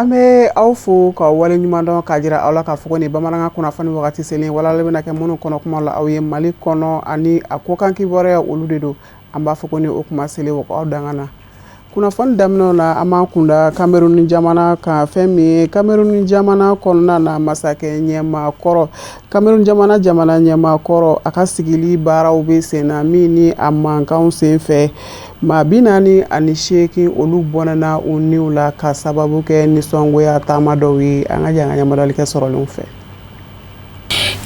An bɛ aw fo ka wale ɲuman dɔn k'a jira aw la k'a fɔ ko nin bamanankan kunnafoni wagati selen walala bɛna kɛ minnu kɔnɔ kuma la aw ye Mali kɔnɔ ani a kɔkan kibaruya olu de don. An b'a fɔ ko ni o kuma selen aw danga na. Kunnafoni daminɛw na, an b'an kunda Cameroun jamana kan. Fɛn min ye Cameroun jamana kɔnɔna na, masakɛ ɲɛmaa kɔrɔ, Cameroun jamana jamana ɲɛmaa kɔrɔ, a ka sigili baaraw bɛ sen na, min ni a mankanw sen fɛ, maa 48 olu bɔnɛna u niw la ka sababu kɛ nisɔngoya taama dɔw ye. An ka jɛ an ka ɲamadali kɛ sɔrɔlenw fɛ.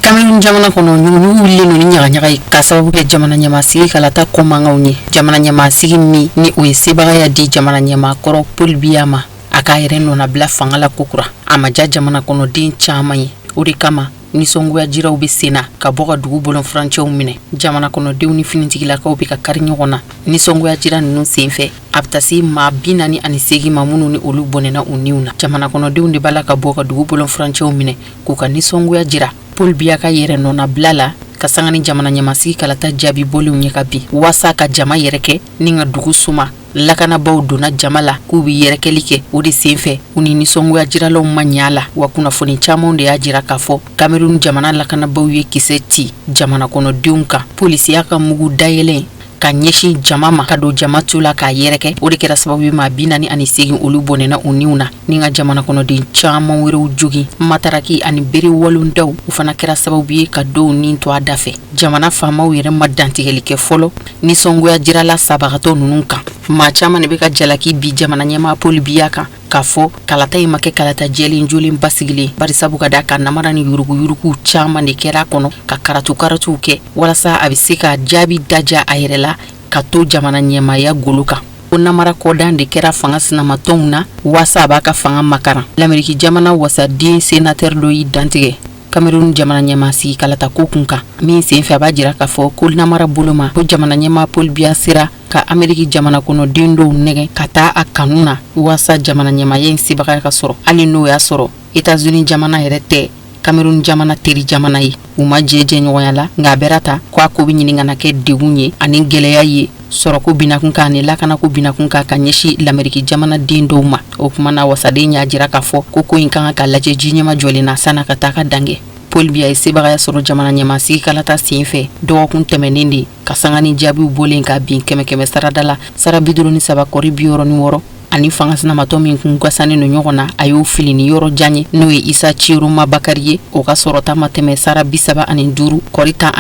Cameroun jamana kɔnɔ, ɲuguɲugu wulilen don ni ɲagaɲaga ye ka sababu kɛ jamana ɲɛmaasigi kalata kɔmankanw ye. Jamana ɲɛmaasigi min ni o ye sebagaya di jamana ɲɛmaa kɔrɔ Paul Biya ma, a k'a yɛrɛ nɔnabila fanga la kokura, a ma diya jamana kɔnɔden caman ye. O de kama nisɔngoya jiraw bɛ sen na ka bɔ ka dugu bɔlɔn furancɛw minɛ. Jamana kɔnɔdenw ni finitigilakaw bɛ ka kari ɲɔgɔn na nisɔngoya jira ninnu senfɛ. A bɛ taa se maa 48 ma minnu ni olu bɔnɛna u niw na. Jamana kɔnɔdenw de b'a la ka bɔ ka dugu bɔlɔn furancɛw minɛ k'u ka nisɔngoya jira Paul Biya ka yɛrɛ nɔnabila la ka sanga ni jamana ɲɛmasigi kalata jaabi bɔlenw ye ka bin, waasa ka jama yɛrɛkɛ ni ka dugu suma. Lakanabaaw donna jama la k'u bɛ yɛrɛkɛli kɛ. O de senfɛ u ni nisɔngoya jiralaw ma ɲɛ a la. Wa kunnafoni caman de y'a jira k'a fɔ Cameroun jamana lakanabaaw ye kisɛ ci jamana kɔnɔdenw kan, polisiya ka mugu dayɛlɛn ka ɲɛsin jama ma, ka don jama tu la k'a yɛrɛkɛ. O de kɛra sababu ye maa 48 olu bɔnɛna u niw na ni ka jamana kɔnɔden caman wɛrɛw jogin. Mataraki ani bere walondaw, u fana kɛra sababu ye ka dɔw ni to a da fɛ. Jamana faamaw yɛrɛ ma dantigɛli kɛ fɔlɔ nisɔngoya jirala sabagatɔ ninnu kan. Maa caman de bɛ ka jalaki bin jamana ɲɛmaa Paul Biya kan k'a fɔ kalata in ma kɛ kalata jɛlen jolen basigilen, barisabu ka da kan namara ni yuruguyurugu caman de kɛra a kɔnɔ, ka karatu karatuw kɛ walasa a bɛ se ka jaabi daja a yɛrɛ la ka to jamana ɲɛmaaya golo kan. Ko namara kɔdan de kɛra fanga sinamatɔnw na waasa a b'a ka fanga makaran. Lameriki jamana wasaden senatɛri dɔ y'i dantigɛ Cameroun jamana ɲɛmaasigi kalata ko kun kan, min senfɛ a b'a jira k'a fɔ ko namara bolo ma, ko jamana ɲɛmaa Paul Biya sera ka Ameriki jamana kɔnɔden dɔw nɛgɛn ka taa a kanu na waasa jamana ɲɛmaaya in sebagaya ka sɔrɔ, hali n'o y'a sɔrɔ États-Unis jamana yɛrɛ tɛ Cameroun jamana teri jamana ye, u ma jɛ jɛɲɔgɔnya la. Nka a bɛra ta ko a ko bɛ ɲini ka na kɛ degun ye ani gɛlɛya ye sɔrɔko binakun kan ani lakanako binakun kan ka ɲɛsin Lameriki jamanaden dɔw ma. O kuma na, wasaden y'a jira k'a fɔ ko ko in kan ka lajɛ ji ɲɛma jɔlen na san'a ka taa ka dan kɛ. Paul Biya ye sebagaya sɔrɔ jamana ɲɛmaasigi kalata sen fɛ dɔgɔkun tɛmɛnen de, ka sanga ni jaabiw bɔlen ka bin kɛmɛ kɛmɛ sarada la, sara 53 kɔri 66, ani fanga sinamatɔn min kun gasannen don ɲɔgɔn na, a y'o fili ni yɔrɔ jan ye, n'o ye Isa Tchiroma Bakari ye. O ka sɔrɔta ma tɛmɛ sara 35 kɔri 19 ka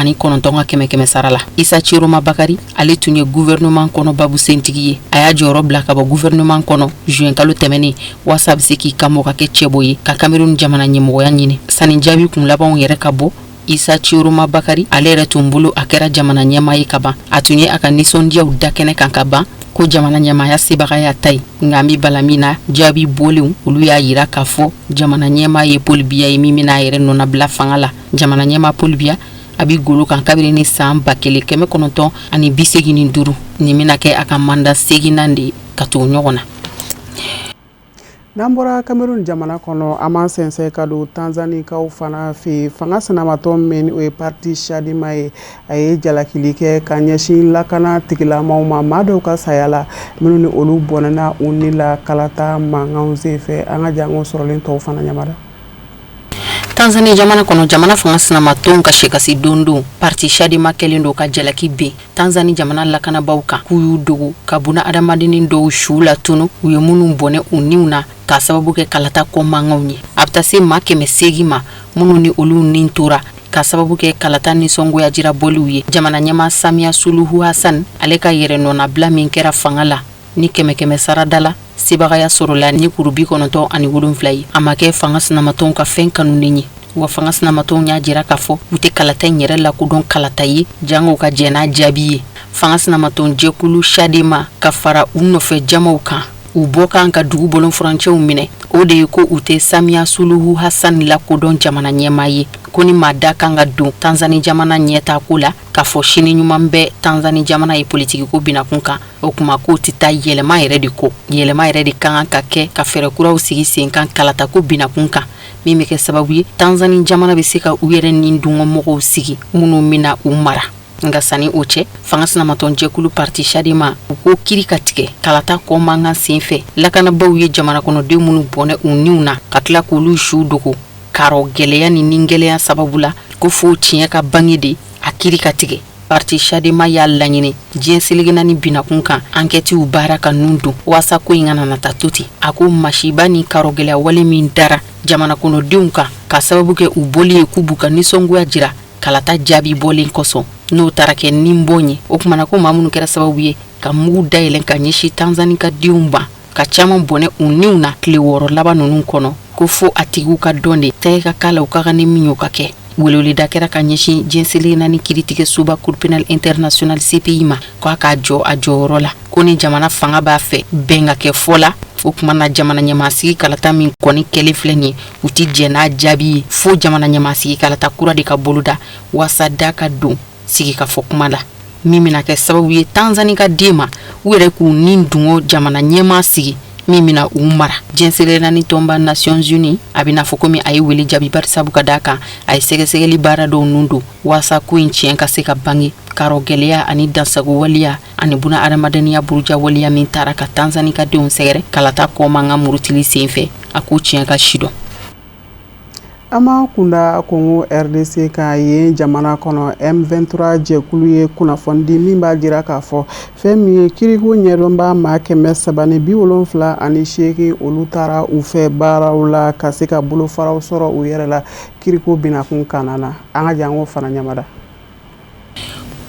kɛmɛ kɛmɛ sara la. Isa Tchiroma Bakari, ale tun ye gouvernement kɔnɔ babusentigi ye. A y'a jɔyɔrɔ bila ka bɔ gouvernement kɔnɔ juin kalo tɛmɛnen waasa a bɛ se k'i kanbɔ ka kɛ cɛbɔ ye ka Cameroun jamana ɲɛmɔgɔya ɲini. Sanni jaabi kun labanw yɛrɛ ka bɔ, Isa Tchiroma Bakari, ale yɛrɛ tun bolo a kɛra jamana ɲɛmaa ye ka ban. A tun ye a ka nisɔndiyaw da kɛnɛ kan ka ban ko jamana ɲɛmaaya sebagaya ta ye. Nka an bɛ bala min na, jaabi bɔlenw olu y'a yira k'a fɔ jamana ɲɛmaa ye Paul Biya ye, min bɛna a yɛrɛ nɔnabila fanga la. Jamana ɲɛmaa Paul Biya, a bɛ golo kan kabini ni san 1985. Nin bɛna kɛ a ka manda seginnan de ye ka tugu ɲɔgɔn na. N'an bɔra Cameroun jamana kɔnɔ, an b'an sɛnsɛn ka don Tanzanikaw fana fɛ yen. Fanga sinamatɔn min o ye parti Chadema ye, a ye jalakili kɛ ka ɲɛsin lakana tigilamaw ma, maa dɔw ka saya la minnu ni olu bɔnɛna u ni la kalata mankanw senfɛ. An ka jango sɔrɔlen tɔw fana ɲamada. Tanzanie jamana kɔnɔ, jamana fanga sinamatɔnw ka sɛkasi dondon parti Chadema kɛlen don ka jalaki bin Tanzanie jamana lakanabaaw kan k'u y'u dogo ka buna adamadennin dɔw su latunu, u ye minnu bɔnɛ u niw na k'a sababu kɛ kalata kɔ mankanw ye. A bɛ taa se maa 800 ma minnu ni olu ni tora k'a sababu kɛ kalata nisɔngoya jira bɔliw ye. Jamana ɲɛmaa Samia Suluhu Hassan, ale ka yɛrɛ nɔnabila min kɛra fanga la ni kɛmɛ kɛmɛ sarada la sebagaya sɔrɔla ni kuru 97 ye, a ma kɛ fanga sinamatɔnw ka fɛn kanunen ye. Wa fanga sinamatɔnw y'a jira k'a fɔ u tɛ kalata in yɛrɛ lakodɔn kalata ye, jango ka jɛn n'a jaabi ye. Fanga sinamatɔn jɛkulu Chadema ka fara u nɔfɛ jamaw kan, u bɔ kan ka dugu bɔlɔn furancɛw minɛ, o de ye ko u tɛ Samia Suluhu Hassan lakodɔn jamana ɲɛmaa ye, ko ni maa da kan ka don Tanzanie jamana ɲɛtaako la k'a fɔ sini ɲuman bɛ Tanzanie jamana ye politikiko binakun kan, o kuma k'o tɛ taa yɛlɛma yɛrɛ de kɔ. Yɛlɛma yɛrɛ de ka kan ka kɛ ka fɛɛrɛ kuraw sigi sen kan kalatako binakun kan, min bɛ kɛ sababu ye Tanzanie jamana bɛ se ka u yɛrɛ ni dungɔmɔgɔw sigi minnu bɛna u mara. Nka sanni o cɛ, fanga sinamatɔnjɛkulu parti Chadema, u ko kiri ka tigɛ kalata kɔmankan senfɛ lakanabaw ye jamana kɔnɔden minnu bɔnɛ u niw na ka tila k'olu su dogo karɔ gɛlɛya ni nigɛlɛya sababu la, ko fo tiɲɛ ka bange de a kiri ka tigɛ. Parti Chadema y'a laɲini diɲɛ seleke naani binakun kan ankɛtiw baara ka nun don waasa ko in kana na taa to ten. A ko masiba ni karɔgɛlɛya wale min dara jamana kɔnɔdenw kan ka sababu kɛ u bɔli ye k'u b'u ka nisɔngoya jira kalata jaabi bɔlen kosɔn, n'o taara kɛ ninbɔn ye, o tuma na ko maa minnu kɛra sababu ye ka mugu dayɛlɛn ka ɲɛsin Tanzani ka denw ma ka caman bɔnɛ u niw na tile 6 laban ninnu kɔnɔ, ko fo a tigiw ka dɔn de, tɛgɛ ka k'a la, u ka kan ni min ye o ka kɛ. Weleweleda kɛra ka ɲɛsin diɲɛ seleke naani kiritigɛsoba Cour pénale internationale CPI ma, k'a k'a jɔ a jɔyɔrɔ la, ko ni jamana fanga b'a fɛ bɛn ka kɛ fɔ la, o tuma na jamana ɲɛmaasigi kalata min kɔni kɛlen filɛ nin ye, u ti jɛn n'a jaabi ye fo jamana ɲɛmaasigi kalata kura de ka boloda waasa da ka don sigikafɔ kuma la, min bɛna kɛ sababu ye Tanzani ka den ma u yɛrɛ k'u ni dungɔ jamana ɲɛmaa sigi min bɛna u mara. Diɲɛ seleke naani tɔnba Nations Unies a bɛna fɔ komi a ye wele jaabi, bari sabu ka d'a kan a ye sɛgɛsɛgɛli baara dɔw nun don waasa ko in tiɲɛ ka se ka bange, karɔ gɛlɛya ani dansago waleya ani buna adamadenya buruja waleya min taara ka Tanzani ka denw sɛgɛrɛ kalata kɔmankan murutili senfɛ, a ko tiɲɛ ka sidɔn. An b'an kunda Congo RDC kan. Yen jamana kɔnɔ, M23 jɛkulu ye kunnafoni di min b'a jira k'a fɔ fɛn min ye kiriko ɲɛdɔnba maa 378, olu taara u fɛ baaraw la ka se ka bolofaraw sɔrɔ u yɛrɛ la kiriko binakun kana na. An ka janko fana ɲamada.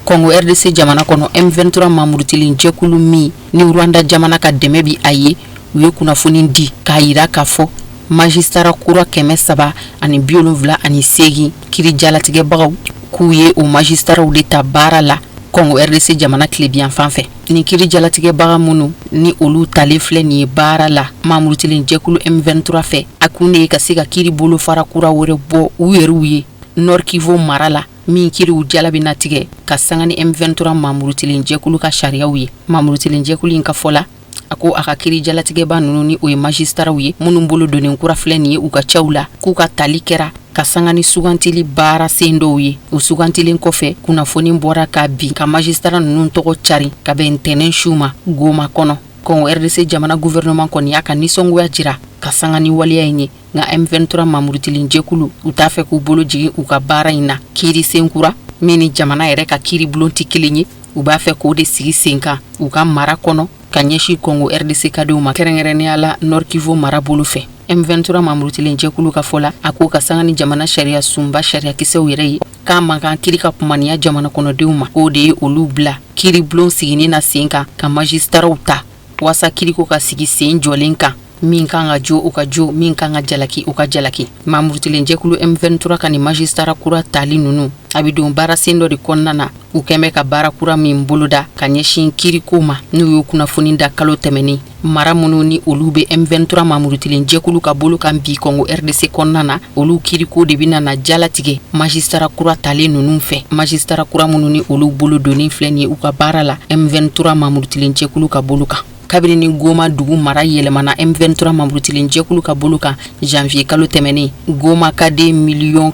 Congo RDC jamana kɔnɔ, M23 mamurutilen jɛkulu min ni Rwanda jamana ka dɛmɛ bi a ye, u ye kunnafoni di k'a yira k'a fɔ magistrat kura 378 kiri jalatigɛbagaw, k'u ye o magistraw de ta baara la Congo RDC jamana tilebinyanfan fɛ. Ni kiri jalatigɛbaga minnu ni olu talen filɛ nin ye baara la mamurutilen jɛkulu M23 fɛ, a kun de ye ka se ka kiri bolofara kura wɛrɛ bɔ u yɛrɛw ye Nord Kivu mara la, min kiriw jala bɛna tigɛ ka sanga ni M23 mamurutilen jɛkulu ka sariyaw ye. Mamurutilen jɛkulu in ka fɔ la, a ko a ka kiri jalatigɛba ninnu ni o ye magistraw ye minnu bolo donnen kura filɛ nin ye u ka caw la, k'u ka tali kɛra ka sanga ni sugantili baara sen dɔw ye. U sugantilen kɔfɛ, kunnafoni bɔra ka bin ka magistrat ninnu tɔgɔ cari ka bɛn ntɛnɛn su ma Goma kɔnɔ. Congo RDC jamana gouvernement kɔni y'a ka nisɔngoya jira ka sanga ni waleya in ye. Nka M23 mamurutilen jɛkulu, u t'a fɛ k'u bolo jigin u ka baara in na. Kiiri senkura min ni jamana yɛrɛ ka kiiribulon tɛ kelen ye, u b'a fɛ k'o de sigi sen kan u ka mara kɔnɔ ka ɲɛsin Congo RDC kadenw ma, kɛrɛnkɛrɛnnenya la Nord Kivu mara bolo fɛ. M23 mamurutilen jɛkulu ka fɔ la, a ko ka sanga ni jamana sariya sunba sariyakisɛw yɛrɛ ye, k'a man kan kiri ka kumaniya jamana kɔnɔdenw ma, k'o de ye olu bila kiiribulon sigini na sen kan ka magistraw ta waasa kiriko ka sigi sen jɔlen kan, min kan ka jo o ka jo, min kan ka jalaki o ka jalaki. Mamurutilen jɛkulu M23 ka nin magistrat kura tali ninnu, a bɛ don baara sen dɔ de kɔnɔna na, u kɛn bɛ ka baara kura min boloda ka ɲɛsin kiriko ma, n'u y'o kunnafoni da kalo tɛmɛnen. Mara minnu ni olu bɛ M23 mamurutilen jɛkulu ka bolo kan bi Congo RDC kɔnɔna na, olu kiriko de bɛna na jalatigɛ magistrat kura talen ninnu fɛ, magistrat kura minnu ni olu bolo donnen filɛ nin ye u ka baara la M23 mamurutilen jɛkulu ka bolo kan. Kabini ni Goma dugu mara yɛlɛmana M23 mamurutilen jɛkulu ka bolo kan janvier kalo tɛmɛnen, Goma ka den 200 miliyɔn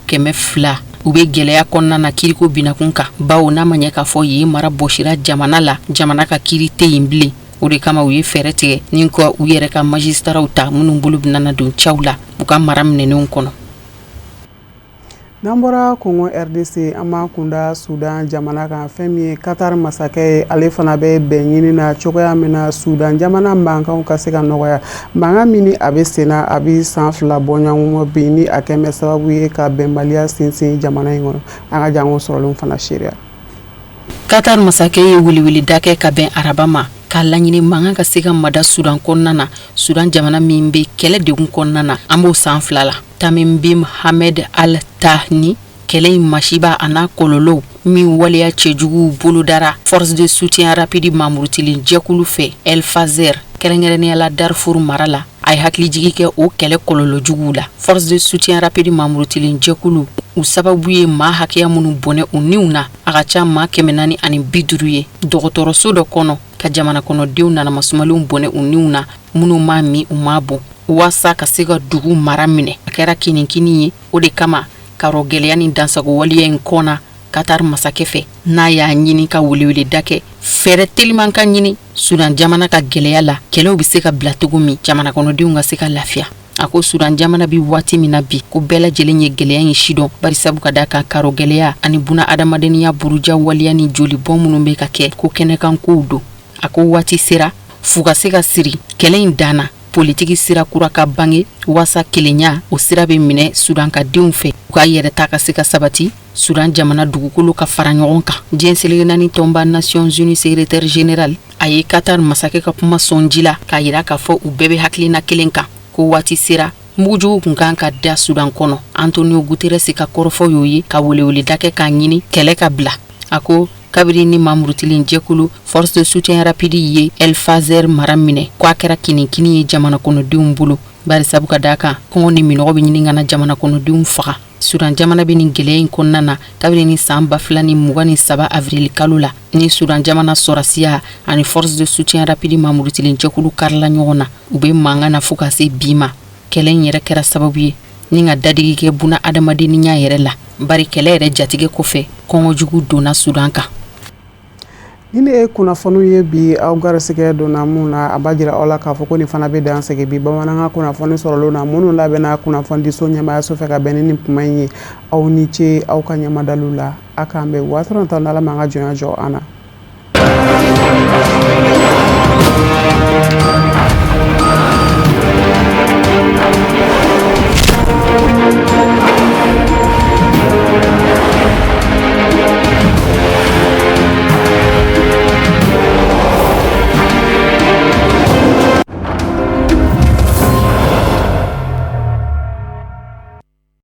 u bɛ gɛlɛya kɔnɔna na kiriko binakun kan, bawo n'a ma ɲɛ k'a fɔ yen mara bɔsira jamana la, jamana ka kiri tɛ yen bilen. O de kama u ye fɛɛrɛ tigɛ ni ka u yɛrɛ ka magistraw ta minnu bolo bɛna na don caw la u ka mara minɛnenw kɔnɔ. N'an bɔra Congo RDC, an b'an kunda Sudan jamana kan. Fɛn min ye Qatar masakɛ ye, ale fana bɛ bɛn ɲini na cogoya min na Sudan jamana mankanw ka se ka nɔgɔya, mankan min ni a bɛ senna a bɛ san 2 bɔɲɔgɔnko bi, ni a kɛn bɛ sababu ye ka bɛnbaliya sinsin jamana in kɔnɔ. An ka jango sɔrɔlenw fana seereya. Qatar masakɛ ye weleweleda kɛ ka bɛn araba ma k'a laɲini mankan ka se ka mada Sudan kɔnɔna na, Sudan jamana min bɛ kɛlɛ degun kɔnɔna na, an b'o san 2 la. Tamim bin Hamad Al Thani, kɛlɛ in masiba a n'a kɔlɔlɔw min waleya cɛjuguw bolodara force de soutien rapide mamurutilen jɛkulu fɛ El Fasher, kɛrɛnkɛrɛnnenya la Darfur mara la, a ye hakilijigi kɛ o kɛlɛ kɔlɔlɔ juguw la. Force de soutien rapide mamurutilen jɛkulu, u sababu ye maa hakɛya minnu bɔnɛ u niw na, a ka ca maa 450 ye dɔgɔtɔrɔso dɔ kɔnɔ, ka jamana kɔnɔdenw nanamasumalenw bɔnɛ u niw na, minnu m'a min u m'a bɔn waasa ka se ka dugu mara minɛ, a kɛra kinikini ye. O de kama karɔ gɛlɛya ni dansago waleya in kɔnna. Qatar masakɛ fɛ, n'a y'a ɲini ka weleweleda kɛ fɛɛrɛ teliman ka ɲini Sudan jamana ka gɛlɛya la, kɛlɛw bɛ se ka bila cogo min, jamana kɔnɔdenw ka se ka lafiya. A ko Sudan jamana bɛ waati min na bi, ko bɛɛ lajɛlen ye gɛlɛya in sidɔn, barisabu ka da kan karo gɛlɛya ani buna adamadenya buruja waleya ni jolibɔn minnu bɛ ka kɛ, ko kɛnɛkan kow don. A ko waati sera fu ka se ka siri kɛlɛ in dan na, politiki sira kura ka bange waasa kelenya o sira bɛ minɛ Sudan ka denw fɛ, u ka yɛrɛta ka se ka sabati, Sudan jamana dugukolo ka fara ɲɔgɔn kan. Diɲɛ seleke naani tɔnba Nations Unies secrétaire général, a ye Qatar masakɛ ka kuma sɔn ji la, k'a yira k'a fɔ u bɛɛ bɛ hakilina kelen kan, ko waati sera mugujugu kun kan ka da Sudan kɔnɔ. Antonio Guterres ka kɔrɔfɔ y'o ye, ka weleweleda kɛ k'a ɲini kɛlɛ ka bila. A ko kabiri ni mamurutilen jɛkulu Force de soutien rapide ye El Fasher mara minɛ, ko a kɛra kinikini ye jamana kɔnɔdenw bolo, barisabu ka da kan kɔngɔ ni minɔgɔ bɛ ɲini ka na jamana kɔnɔdenw faga. Sudan jamana bɛ nin gɛlɛya in kɔnɔna na kabini ni san 2023 avril kalo la, ni Sudan jamana sɔrɔdasiya ani Force de soutien rapide mamurutilen jɛkulu karila ɲɔgɔn na, u bɛ mankan na fo ka se bi ma. Kɛlɛ in yɛrɛ kɛra sababu ye ni ka dadigi kɛ buna adamadenya yɛrɛ la, bari kɛlɛ yɛrɛ jatigɛ kɔfɛ, kɔngɔjugu donna Sudan kan. Ni ne ye kunnafoniw ye bi, aw garisɛgɛ donna mun na, a b'a jira aw la k'a fɔ ko nin fana bɛ dan sigi bi bamanankan kunnafoni sɔrɔlenw na, minnu labɛnna kunnafonidiso ɲɛmaayaso fɛ ka bɛn ni nin kuma in ye. Aw ni ce aw ka ɲɛmadaliw la. A k'an bɛn waati nata, n'Ala m'an ka jɔnya jɔ an na.